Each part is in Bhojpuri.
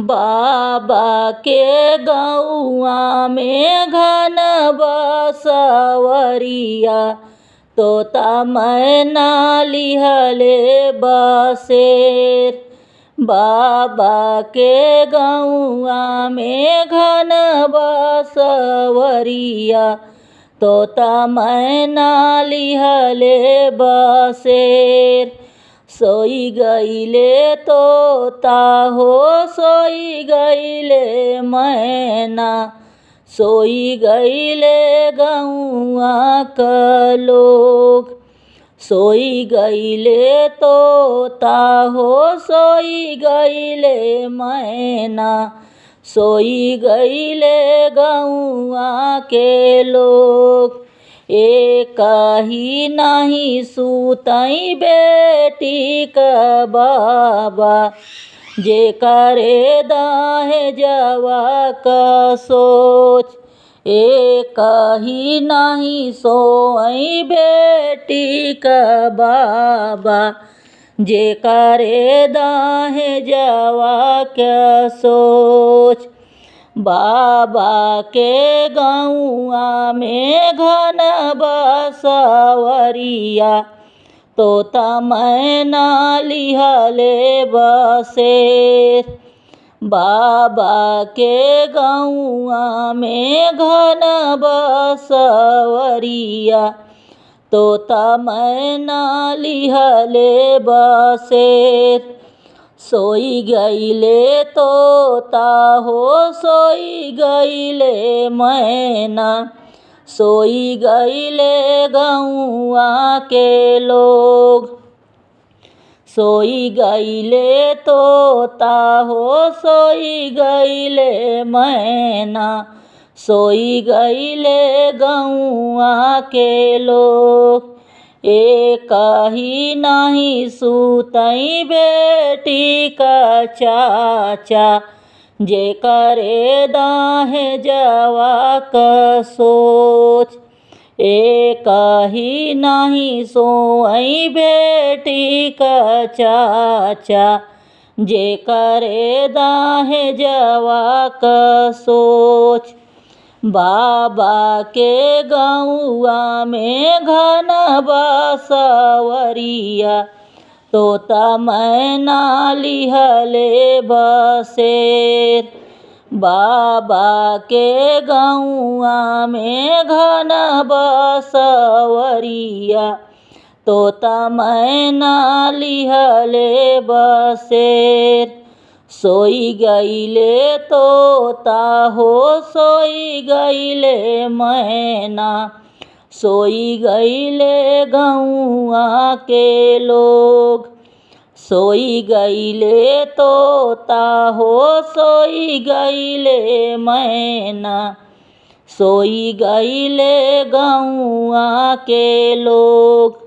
बाबा के गौआ में घन बसवरिया, तोता मैना लिहले बसेर। बाबा के गौआ में घन बसवरिया, तोता मैना लिहले बसेर। सोई गईले तोता हो सोई गईले मैना, सोई गईले गौआ क लोग। सोई गईले तोता हो सोई गईले मैना, सोई गईले गौआ के लोग। एक ही नहीं सुतई बेटी क बाबा, जे करे दाहे जवा क सोच। एक ही नहीं सोई बेटी क बाबा, जे करे दाहे जवा क सोच। बाबा के गौआ में घन बसवरिया, तोता मैना लिहले बसेर। बाबा के गौआ में घन बसवरिया, तोता मैना लिहले बसेर। सोई गईले तोता हो सोई गईले मैना, सोई गईले गौआ के लोग। सोई गईले तोता हो सोई गईले मैना, सोई गईले गौआ के लोग। एक ही नहीं सुतई बेटी क चाचा, जे करे दाहे जवा क सोच। एक ही नहीं सोई बेटी क चाचा, जे करे दाहे जवा क सोच। बाबा के गौआ में घन बसवरिया, तोता मैना लिहले बसेर। बाबा के गौआ में घन बसवरिया, तोता मैना लिहले बसेर। सोई गईले तोता हो सोई गईले मैना, सोई गईले गौआ के लोग। सोई गईले तोता हो सोई गईले मैना, सोई गईले गौआ के लोग।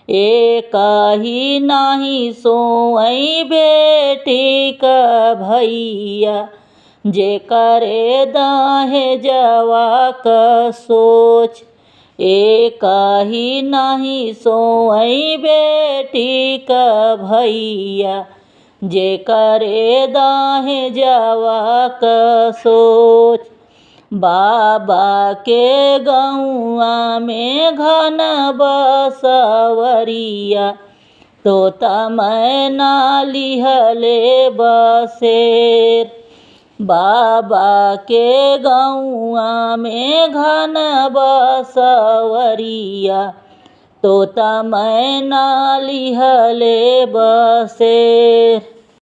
एक ही नहीं सोई बेटी क भैया, जे करे दाहे जवा क सोच। एक ही नहीं सोई बेटी क भैया, जे करे दाहे जवा क सोच। बाबा के गौआ में घन बसवरिया, तोता मैना लिहले बसेर। बाबा के गौआ में घन बसवरिया, तोता मैना लिहले बसेर।